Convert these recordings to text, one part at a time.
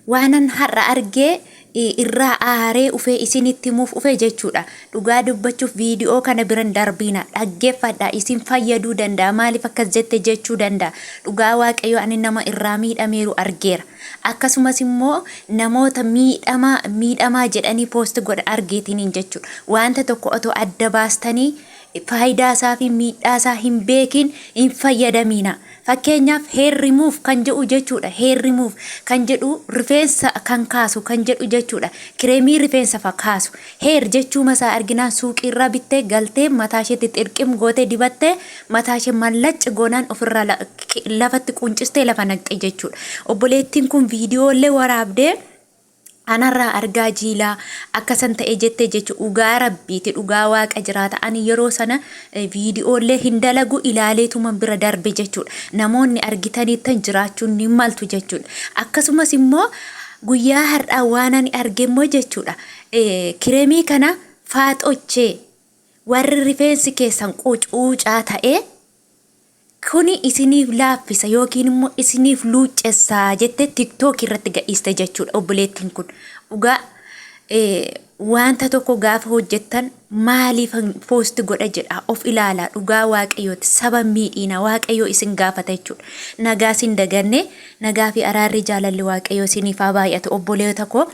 Waanan har'a argee irraa aaree ufee isinitti himuuf ufe jechuudha. Dhugaa dubbachuuf viidiyoo kana biran darbiina dhaggeeffadha isin fayyaduu danda'a maaliif akkas jette jechuu danda'a. Dhugaa waaqayyo ani nama irraa miidhameeru argeera. Akkasumas immoo namoota miidhamaa miidhamaa jedhanii poost godha argeetiniin jechuudha. Wanta tokko otoo adda baastanii faayidaa isaa fi miidhaa isaa hin beekin hin fayyadamiina. Fakkeenyaaf hair remove kan jedhu jechuudha. Hair remove kan jedhu rifeensa kan kaasu kan jedhu jechuudha. Kireemii rifeensa fa kaasu. Hair jechuuma isaa arginaan suuqiirraa bittee galtee mataa isheetti xirqim gootee dibattee mataa ishee mallacci goonaan ofirraa lafatti quncistee lafa naqxe jechuudha. Obboleettiin kun viidiyoolee waraabdee anarraa argaa jiilaa akkasan ta'e jettee jechu dhugaa rabbiiti dhugaa waaqa jiraata ani yeroo sana viidiyoolee hin dalagu ilaaleetuman bira darbe jechuudha namoonni argitaniittan jiraachuun ni maltu jechuudha akkasumas immoo guyyaa har'aa waan ani arge immoo jechuudha kireemii kana faaxochee warri rifeensi keessan qucuucaa ta'ee Kuni isiniif laaffisa yookiin immoo isiniif luuccessa jettee TikTok irratti gadhiiste jechuudha obboleettiin kun. Dhugaa wanta tokko gaafa hojjettan maaliif poost godha jedha of ilaalaa dhugaa waaqayyooti saba miidhiina waaqayyoo isin gaafata jechuudha. Nagaa isin daganne nagaa fi araarri jaalalli waaqayyoo isiniif haa baay'atu obboleota koo.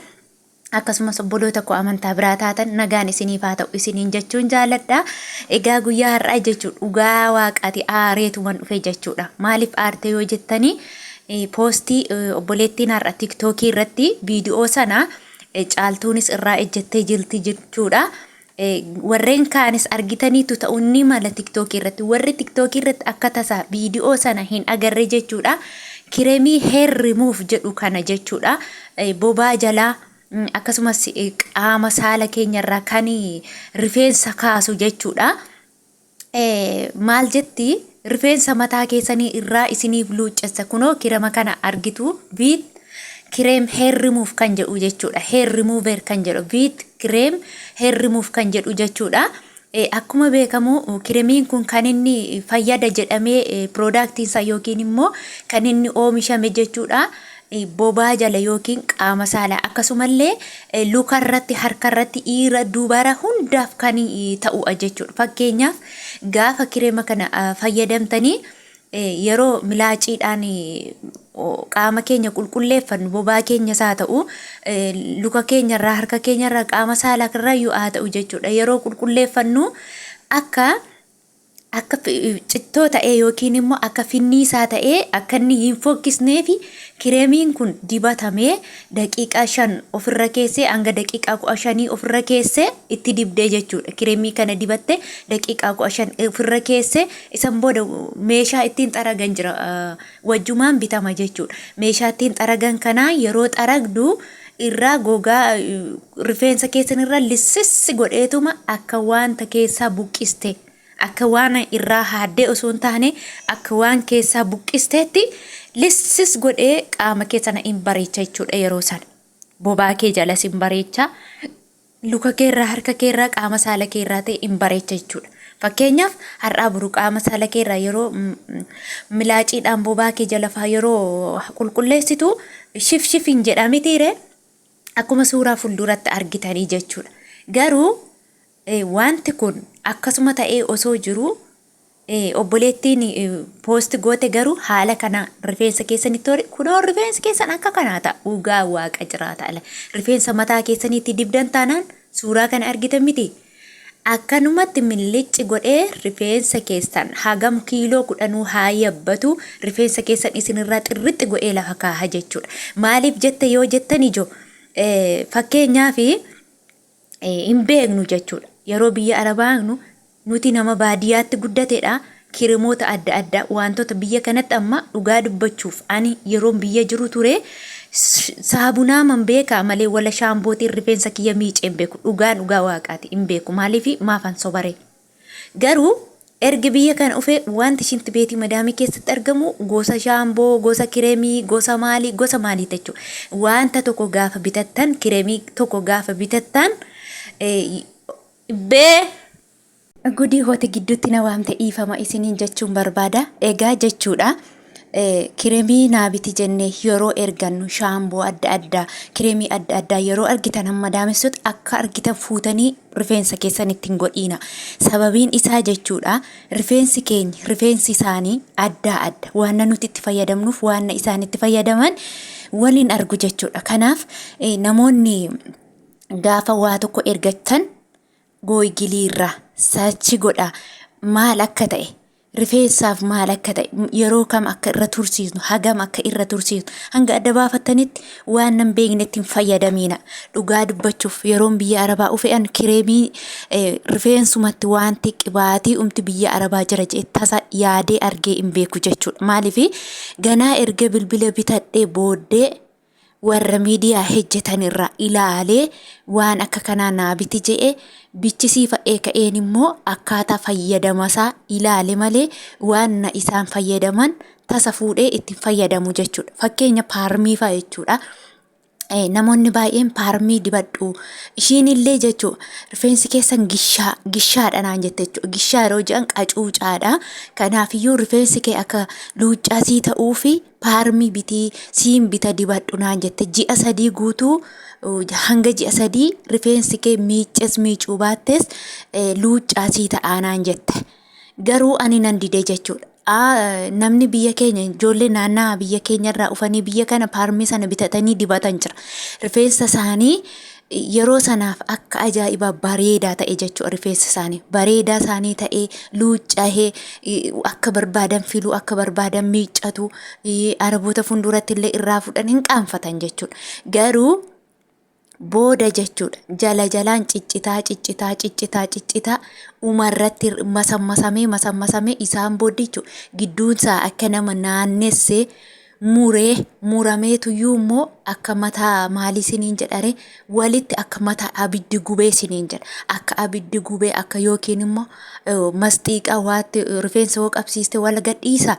Akkasumas obboloota koo amantaa biraa taatan nagaan isiniif haa ta'u isiniin jechuun jaaladha. Egaa guyyaa har'aa jechuun dhugaa waaqaati aareetuman dhufe jechuudha. Maaliif aarte yoo jettanii poostii obboleettiin har'a tiktookii irratti viidiyoo sana caaltuunis irraa ejjettee jirti jechuudha. Warreen kaanis argitaniitu ta'uu ni mala tiktookii irratti. Warri tiktookii irratti akka tasaa viidiyoo sana hin agarre jechuudha. Kireemii hair remove jedhu kana jechuudha. Bobaa jalaa akkasumas qaama saala keenyarraa kan rifeensa kaasu jechuudha. Maal jetti rifeensa mataa keessanii irraa isiniif luuccessa kunoo kirema kana argitu viit kireem hair remove kan jedhu jechuudha. Hair remover kan jedhu viit kireem hair remove kan jedhu jechuudha. Akkuma beekamu kiremiin kun kan inni fayyada jedhamee piroodaaktiin isaa yookiin immoo kan inni oomishame jechuudha. Bobaa jala yookiin qaama saalaa akkasumallee luka irratti harka irratti dhiira dubara hundaaf kan ta'uudha jechuudha. Fakkeenyaaf gaafa kireema kana fayyadamtanii yeroo milaaciidhaan qaama keenya qulqulleeffannu bobaa keenyas haa ta'u luka keenyarraa harka keenyarraa qaama saalaa irraayyuu haa ta'u jechuudha. Yeroo qulqulleeffannu akka akka cittoo ta'ee yookiin immoo akka finniisaa ta'ee akka inni hin fokkisnee fi kireemiin kun dibatamee daqiiqaa 5 ofirra keessee hanga daqiiqaa 15 ofirra keessee itti dibdee jechuudha. Kireemii kana dibattee daqiiqaa 15 ofirra keessee isan booda meeshaa ittiin xaragan jira wajjumaan bitama jechuudha. Meeshaa ittiin xaragan kanaa yeroo xaragdu irraa gogaa rifeensa keessan irra lississi godheetuma akka wanta keessaa buqqiste akka waan irraa haaddee osoo hin taane akka waan keessaa buqqisteetti lissis godhee qaama kee sana hin bareecha jechuudha yeroo sana. Bobaa kee jalas hin bareecha, luka kee irraa, harka kee irraa, qaama saala kee irraa ta'e hin bareecha jechuudha. Fakkeenyaaf har'aa boru qaama saala kee irraa yeroo milaaciidhaan bobaa kee jala faa yeroo qulqulleessitu shif shif hin jedhamitiire akkuma suuraa fuulduratti argitanii jechuudha. Garuu wanti kun akkasuma ta'ee osoo jiruu obboleettiin poost goote garuu haala kana rifeensa keessanitti hori kunoo rifeensi keessan akka kanaa ta'a dhugaa waaqa jiraata ala rifeensa mataa keessanitti dibdan taanaan suuraa kana argitan miti akkanumatti millicci godhee rifeensa keessan hagam kiiloo kudhanuu haa yabbatu rifeensa keessan isinirraa xirrixxi godhee lafa kaaha jechuudha maaliif jette yoo jettan ijo fakkeenyaaf hin beeknu jechuudha. Yeroo biyya Arabaa nuti nama baadiyyaatti guddatedha. Kiremoota adda addaa wantoota biyya kanatti amma dhugaa dubbachuuf ani yeroon biyya jiru ture saabunaa man beekaa malee wala shaambootiin rifeensa kiyya miicee hin beeku. Dhugaa dhugaa waaqaati hin beeku. Maaliif maafan sobare? Garuu erga biyya kana dhufee wanti shinti beetii madaamii keessatti argamu gosa shaamboo, gosa kireemii, gosa maalii, gosa maalii jechuudha. Wanta tokko gaafa bitattan, kireemii tokko gaafa bitattan bee gudii hooti gidduutti na waamte dhiifama isiniin jechuun barbaada. Egaa jechuudha. Kiremii naa biti jennee yeroo ergannu shaamboo adda addaa, kiremii adda addaa yeroo argitan hamma daamessutti akka argitan fuutanii rifeensa keessan ittiin godhiina. Sababiin isaa jechuudha rifeensi keenya rifeensi isaanii addaa adda waan nuti itti fayyadamnuuf waan isaan itti fayyadaman waliin argu jechuudha. Kanaaf namoonni gaafa waa tokko ergatan gooygiliirra sachi godha maal akka ta'e rifeensaaf maal akka ta'e yeroo kam akka irra tursiisnu hagam akka irra tursiisnu hanga adda baafattanitti waan nan beeknetti hin fayyadamiina. Dhugaa dubbachuuf yeroon biyya arabaa ufe'an kireemii rifeensumatti wanti qibaatii umti biyya arabaa jira jedhe tasa yaadee argee hin beeku jechuudha. Maaliif ganaa erga bilbila bitadhee booddee warra miidiyaa hojjetan irraa ilaalee waan akka kanaa naa biti je'e bichisiifadhee ka'een immoo akkaataa fayyadamasaa ilaale malee waan na isaan fayyadaman tasa fuudhee ittiin fayyadamu jechuudha. Fakkeenya paarmii fa'a jechuudha. Namoonni baay'een paarmii dibadhu ishiin illee jechuudha rifeensi keessan gishaa gishaadha naan jette jechuudha. Gishaa yeroo jedhan qacuucaadha. Kanaafiyyuu rifeensi kee akka luuccaa sii ta'uu fi paarmii bitii siin bita dibadhu naan jette ji'a 3 guutuu hanga ji'a 3 rifeensi kee miicces miicuu baattes luuccaa sii ta'aa naan jette. Garuu ani nan dide jechuudha. Namni biyya keenya ijoollee naannaa biyya keenya irraa dhufanii biyya kana paarmii sana bitatanii dibatan jira. Rifeensa isaanii yeroo sanaaf akka ajaa'ibaa bareedaa ta'e jechuudha rifeensi isaanii. Bareedaa isaanii ta'ee luuccahee akka barbaadan filuu akka barbaadan miiccatu araboota fuulduratti illee irraa fudhan hin qaanfatan jechuudha. Garuu booda jechuudha jala jalaan ciccitaa ciccitaa ciccitaa ciccitaa umarratti masammasamee masammasamee isaan booddee jechuudha gidduunsaa akka nama naannessee muree murameetuyyuu immoo akka mataa maalii siniin jedhare walitti akka mataa abiddi gubee siniin jedha akka abiddi gubee akka yookiin immoo masxiiqaa waatti rifeensa hoo qabsiiste wal gadhiisa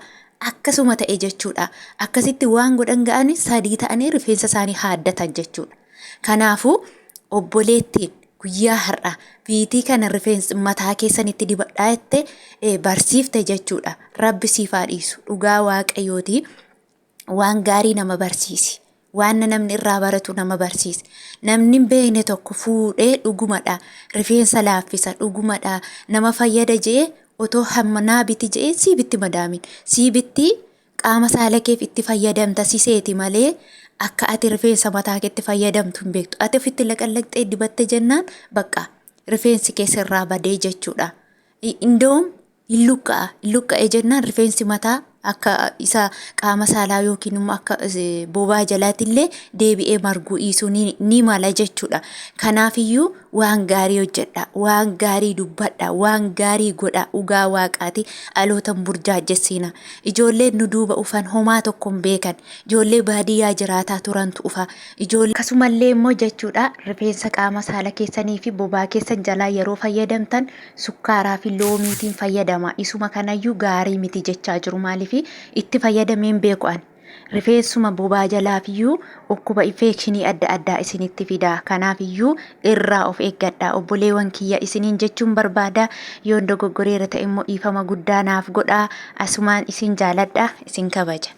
akkasuma ta'e jechuudha. Akkasitti waan godhan ga'anii 3 ta'anii rifeensa isaanii haaddatan jechuudha. Kanaafuu obboleettiin guyyaa har'a viitii kana rifeensa mataa keessanitti dibadhaa jette barsiifte jechuudha. Rabbi siif haa dhiisu. Dhugaa waaqayyooti waan gaarii nama barsiisi. Waan namni irraa baratu nama barsiisi. Namni hin beekne tokko fuudhee dhugumadha. Rifeensa laaffisa dhugumadha. Nama fayyada je'ee otoo hamma naa biti je'ee sii bitti madaamin. Sii bitti qaama saala keef itti fayyadamta si seeti malee akka ati rifeensa mataa keetti fayyadamtu hin beektu. Ati ofitti laqallaqxee dibatte jennaan bakka rifeensi kee sirraa badee jechuudha. Indoom hin luqqa'a. Hin luqqa'e jennaan rifeensi mataa akka isa qaama saalaa yookiin immoo akka bobaa jalaatti illee deebi'ee marguu dhiisuu ni mala jechuudha. Kanaafiyyuu waan gaarii hojjedha, waan gaarii dubbadha, waan gaarii godha dhugaa waaqaati dhalootan burjaajjessiina. Ijoolleen nu duuba ufan homaa tokko hin beekan. Ijoollee baadiyyaa jiraataa turantu ufa. Ijoollee akkasumallee immoo jechuudha rifeensa qaama saala keessanii fi bobaa keessan jalaa yeroo fayyadamtan sukkaaraa fi loomiitiin fayyadama. Isuma kanayyuu gaarii miti jechaa jiru. Maaliif itti fayyadamee hin beeku ani. Rifeensuma bobaa jalaafiyyuu dhukkuba infekshinii adda addaa isinitti fida. Kanaafiyyuu irraa of eeggadha. Obboleewwan kiyya isiniin jechuun barbaada. Yoon dogoggoreera ta'e immoo dhiifama guddaa naaf godhaa. Asumaan isin jaaladha. Isin kabaja.